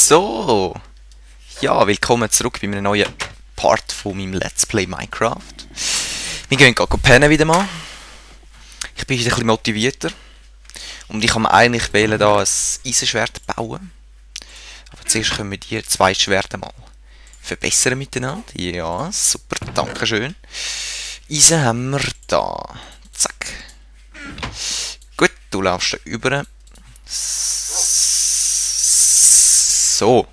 So, ja, willkommen zurück bei einem neuen Part von meinem Let's Play Minecraft. Wir gehen gerade pennen wieder mal. Ich bin wieder ein bisschen motivierter. Und ich kann mir eigentlich wählen, da ein Eisenschwert bauen. Aber zuerst können wir die zwei Schwerter mal verbessern miteinander. Ja, super, danke schön. Eisen haben wir da. Zack. Gut, du laufst da über. So.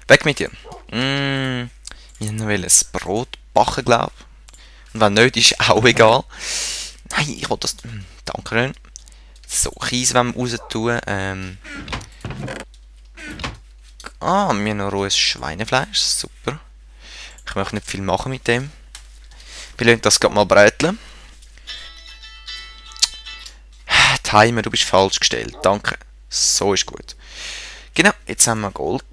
Weg mit dir. Ich will ein Brot backen, glaube ich. Und wenn nicht, ist auch egal. Nein, ich will das... Danke schön. So, Kies wollen wir raus tun. Wir haben noch rohes Schweinefleisch. Super. Ich möchte nicht viel machen mit dem. Wir lassen das gerade mal bräteln. Timer, du bist falsch gestellt. Danke. So ist gut. Genau, jetzt haben wir Gold.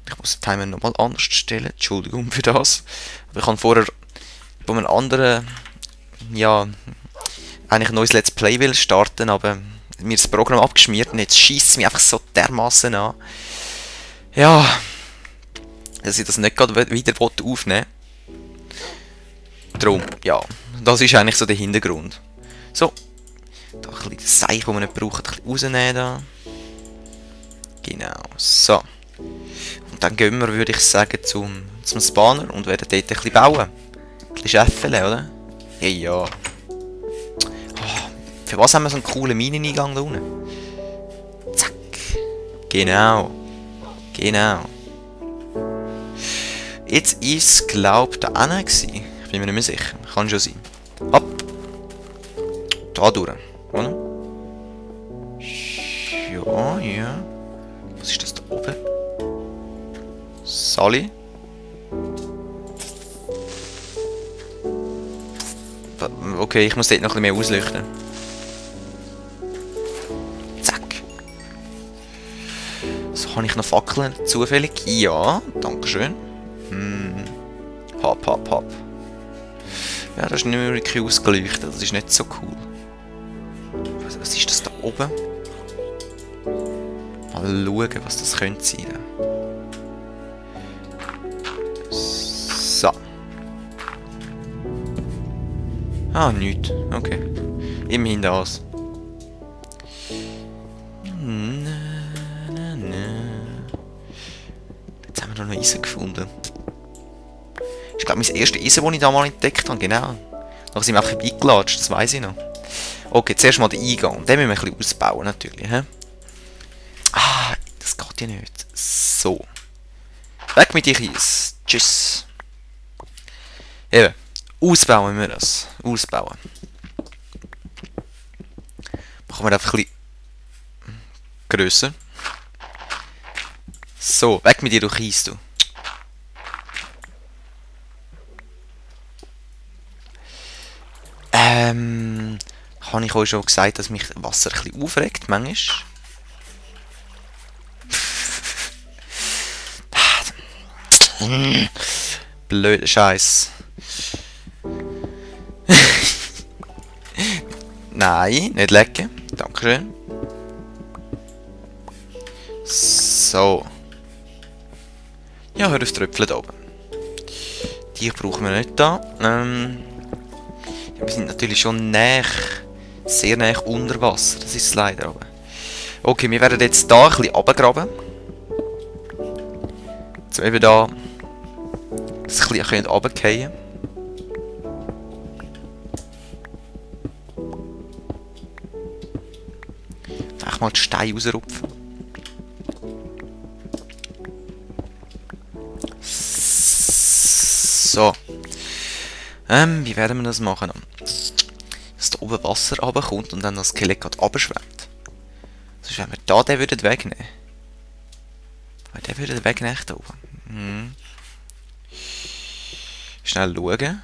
Ich muss den Timer nochmal anders stellen. Entschuldigung für das. Aber ich habe vorher bei einem anderen, ja, eigentlich ein neues Let's Play will starten, aber mir das Programm abgeschmiert und jetzt schießt es mich einfach so dermaßen an. Ja, dass ich das nicht gerade wieder aufnehmen will. Darum, ja, das ist eigentlich so der Hintergrund. So, da ein bisschen das Seich, das man nicht braucht, ein bisschen rausnehmen da. Genau, so. Und dann gehen wir, würde ich sagen, zum Spawner und werden dort ein bisschen bauen. Ein bisschen scheffeln, oder? Ja, ja. Oh, für was haben wir so einen coolen Mineneingang da unten? Zack. Genau. Genau. Jetzt ist es, glaube ich, da hinten gewesen. Ich bin mir nicht mehr sicher. Kann schon sein. Ab. Da durch. Oder? Ja, ja. Was ist das da oben? Sally? Okay, ich muss dort noch ein bisschen mehr ausleuchten. Zack. So, habe ich noch Fackeln zufällig? Ja, dankeschön. Hopp, hopp, hopp. Ja, das ist nicht wirklich ausgeleuchtet, das ist nicht so cool. Was ist das da oben? Mal schauen, was das könnte sein. So. Ah, nichts. Okay. Immerhin das. Jetzt haben wir noch Eisen gefunden. Ich glaube, mein erstes Eisen, das ich da mal entdeckt habe. Genau. Da sind wir einfach vorbeigelatscht, das weiss ich noch. Okay, zuerst mal den Eingang. Und den müssen wir ein bisschen ausbauen, natürlich. He? Ah, das geht ja nicht. So. Weg mit dir, Kies. Tschüss. Eben. Ausbauen wir das. Ausbauen. Machen wir einfach ein bisschen grösser. So, weg mit dir, du Kies, du. Habe ich euch schon gesagt, dass mich Wasser ein bisschen aufregt, manchmal. Blöder Scheiß. Nein, nicht lecken. Dankeschön. So. Ja, hör auf Tröpfchen da oben. Die brauchen wir nicht da. Wir sind natürlich schon sehr nah unter Wasser. Das ist es leider aber. Okay, wir werden jetzt da ein bisschen runtergraben. So eben da. Das ein bisschen runterfallen. Einfach mal die Steine rausrupfen. So. Wie werden wir das machen? Dass da oben Wasser runterkommt und dann das Skelett gerade runterschwemmt. Sonst wenn wir da den wegnehmen würden. Weil den würden wegnehmen da oben. Schnell schauen.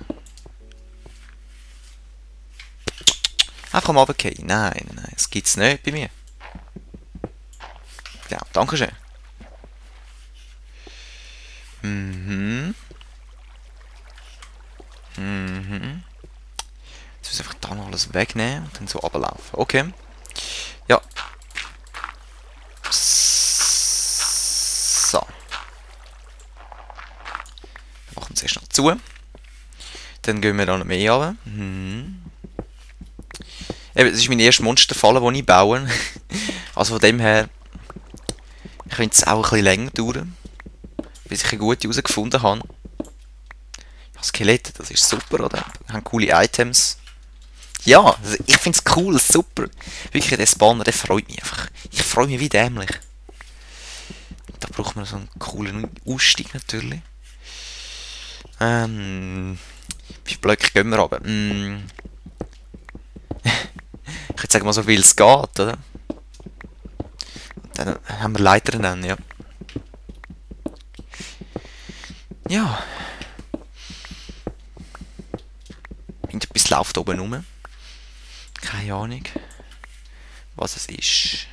Einfach mal runterfallen. Nein, nein, das gibt es nicht bei mir. Ja, danke schön. Jetzt muss ich einfach da noch alles wegnehmen und dann so runterlaufen. Okay. Ja. Machen wir zuerst noch zu. Dann gehen wir da noch mehr runter. Eben, das ist meine erste Monsterfalle, die ich baue. Also von dem her könnte es auch ein bisschen länger dauern, bis ich eine gute herausgefunden habe. Ja, Skelette, das ist super, oder? Wir haben coole Items. Ja, also ich finde es cool, super. Wirklich, der Spawner, der freut mich einfach. Ich freue mich wie dämlich. Da braucht man so einen coolen Ausstieg natürlich. Wie viele Blöcke gehen wir runter? Ich würde sagen mal so viel es geht, oder? Dann haben wir Leitern dann, ja. Ja. Irgendetwas läuft oben rum. Keine Ahnung, was es ist.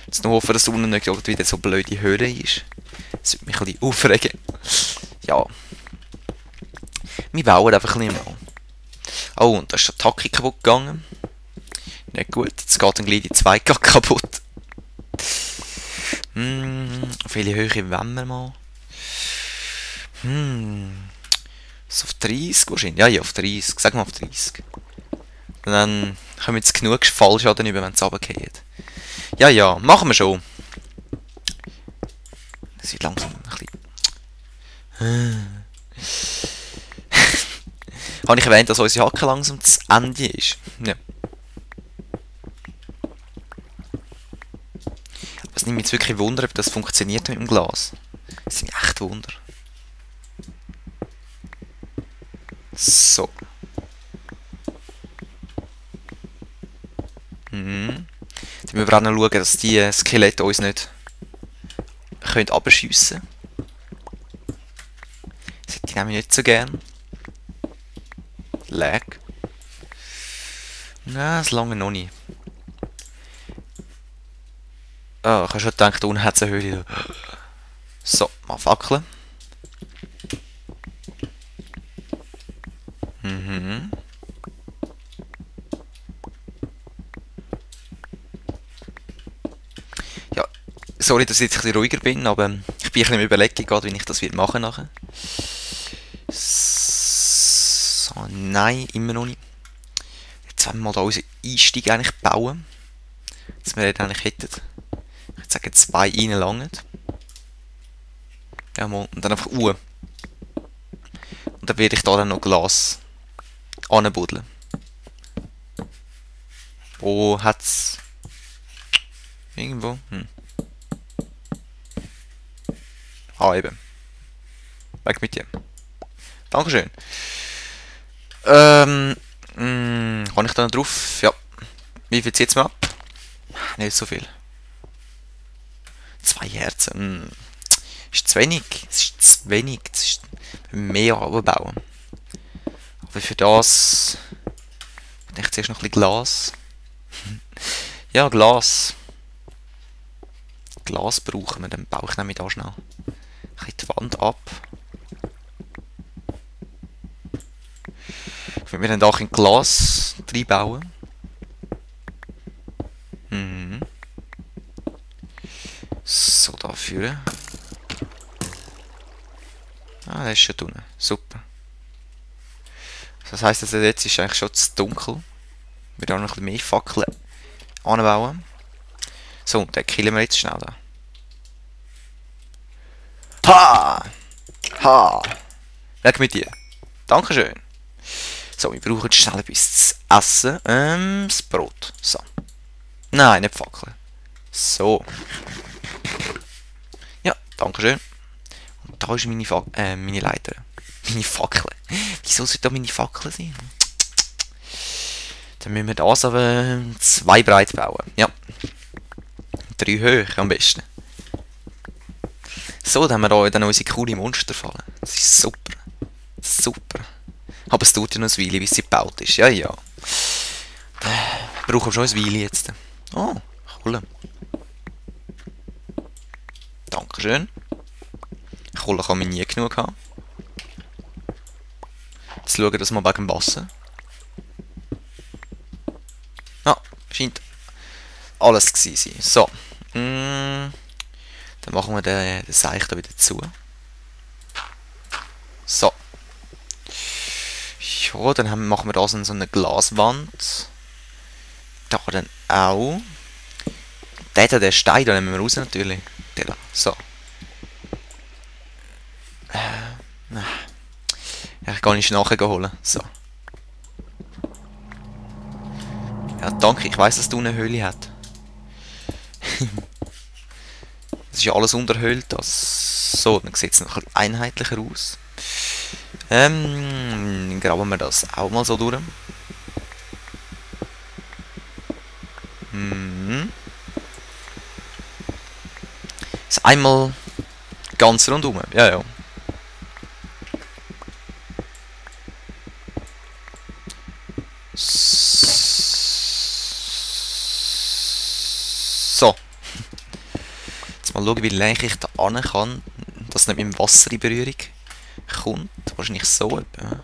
Jetzt nur hoffen, dass da unten nicht wieder so blöde Höhle ist. Das würde mich ein bisschen aufregen. Ja. Wir bauen einfach ein bisschen mal. Oh, und da ist der Taki kaputt gegangen. Nicht gut, jetzt geht dann gleich die zweite kaputt. Auf welche Höhe wollen wir mal? So auf 30 wahrscheinlich. Ja, auf 30. Sag mal auf 30. Und dann können wir jetzt genug Fallschaden über, wenn es runtergehen. Ja, machen wir schon. Das wird langsam ein bisschen... Habe ich erwähnt, dass unsere Hacke langsam das Ende ist? Ja. Aber es nimmt mich jetzt wirklich Wunder, ob das funktioniert mit dem Glas. Das sind echt Wunder. So. Dann müssen wir auch noch schauen, dass die Skelette uns nicht abschiessen können. Das hätte ich nämlich nicht so gern. Lag. Nein, das lange noch nicht. Ah, ich habe schon gedacht, da unten hat es eine Höhle. So, mal fackeln. Ja, sorry, dass ich jetzt ein bisschen ruhiger bin, aber ich bin ein bisschen im Überlegen, wie ich das machen nachher. So, nein, immer noch nicht. Jetzt wollen wir mal da unseren Einstieg eigentlich bauen. Dass wir den eigentlich hätten. Ich würde sagen, 2 reinlangen. Ja, mal. Und dann einfach Und dann werde ich da dann noch Glas anbuddeln. Wo hat's? Irgendwo? Ah, eben. Weg mit dir. Dankeschön. Kann ich da noch drauf? Ja. Wie viel zieht's mir ab? Nicht so viel. 2 Herzen. Ist zu wenig. Es ist zu wenig. Es ist mehr abbauen. Aber für das... Ich denke zuerst noch ein bisschen Glas. Ja, Glas. Glas brauchen wir. Dann baue ich nämlich da schnell ein bisschen die Wand ab. Wenn wir dann da ein Glas reinbauen. So, da führen. Ah, der ist schon unten. Super. Das heisst, also jetzt ist eigentlich schon zu dunkel. Wir werden noch ein bisschen mehr Fackeln anbauen. So, und den killen wir jetzt schnell da. Ha! Ha! Weg mit dir. Dankeschön. So, wir brauchen schnell etwas zu essen. Das Brot. So. Nein, nicht Fackeln. So. Ja, dankeschön. Und da ist meine Leiter. Meine Fackel. Wieso sollte da meine Fackel sein? Dann müssen wir das aber 2 breit bauen. Ja. 3 hoch am besten. So, dann haben wir hier dann unsere coole Monsterfalle. Das ist super. Super. Aber es tut ja noch ein Weile, bis sie gebaut ist. Ja. Wir brauchen schon ein Weile jetzt. Oh, cool. Dankeschön. Kohle kann man nie genug haben. Jetzt schauen wir das mal wegen dem Wasser. Ah, scheint alles gewesen sein. So. Dann machen wir den Seich da wieder zu. So. Ja, dann machen wir da so eine Glaswand. Da dann auch. Der Stein, da nehmen wir raus natürlich. Der da. So. Ja, ich kann nicht nachher holen. So. Ja, danke. Ich weiss, dass du eine Höhle hast. Das ist ja alles unterhöhlt. So, dann sieht es noch ein bisschen einheitlicher aus. Graben wir das auch mal so durch. Ist einmal ganz rundum. Ja, ja. So. Jetzt mal schauen, wie leicht ich da ran kann, dass es nicht mit dem Wasser in Berührung kommt. Wahrscheinlich so etwa.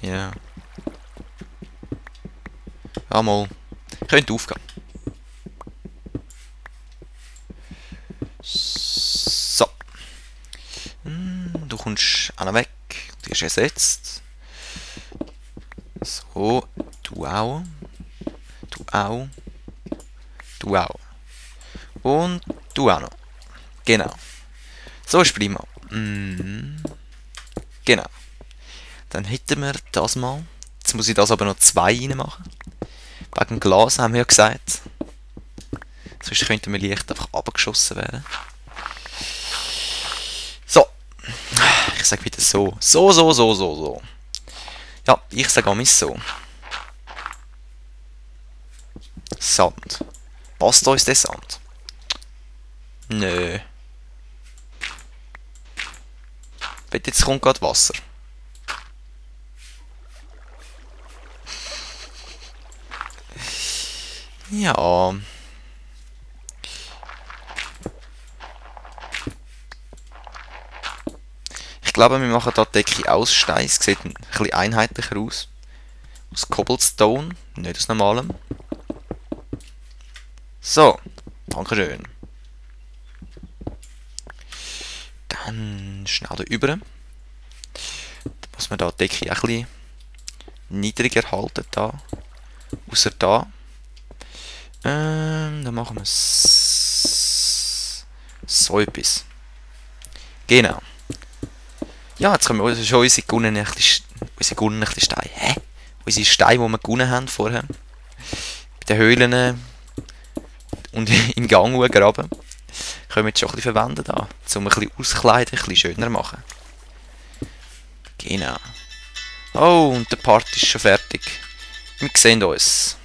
Ja. Ja, mal. Könnte aufgehen. So. Du kommst auch noch weg. Du bist ersetzt. So. Du auch. Du auch. Du auch. Und du auch noch. Genau. So ist prima. Genau. Dann hätten wir das mal. Jetzt muss ich das aber noch 2 reinmachen. Wegen dem Glas haben wir ja gesagt. Sonst könnten wir leicht einfach abgeschossen werden. So. Ich sage wieder so. So. Ja, ich sage auch so. Sand. Passt uns der Sand? Nö. Jetzt kommt gerade Wasser. Ja. Ich glaube, wir machen da die Decke aus Stein. Es sieht ein bisschen einheitlicher aus. Aus Cobblestone, nicht aus normalem. So, dankeschön. Dann schnell da über. Dann muss man da die Decke auch ein bisschen niedriger halten. Da. Außer da. Dann machen wir so etwas. Genau. Ja, jetzt können wir schon unsere gewonnenen Steine. Hä? Unsere Steine, die wir gewonnen haben vorher. Bei den Höhlen und im Gang graben. Können wir jetzt schon ein bisschen verwenden da. Um ein bisschen auskleiden, ein bisschen schöner machen. Genau. Oh, und der Part ist schon fertig. Wir sehen uns.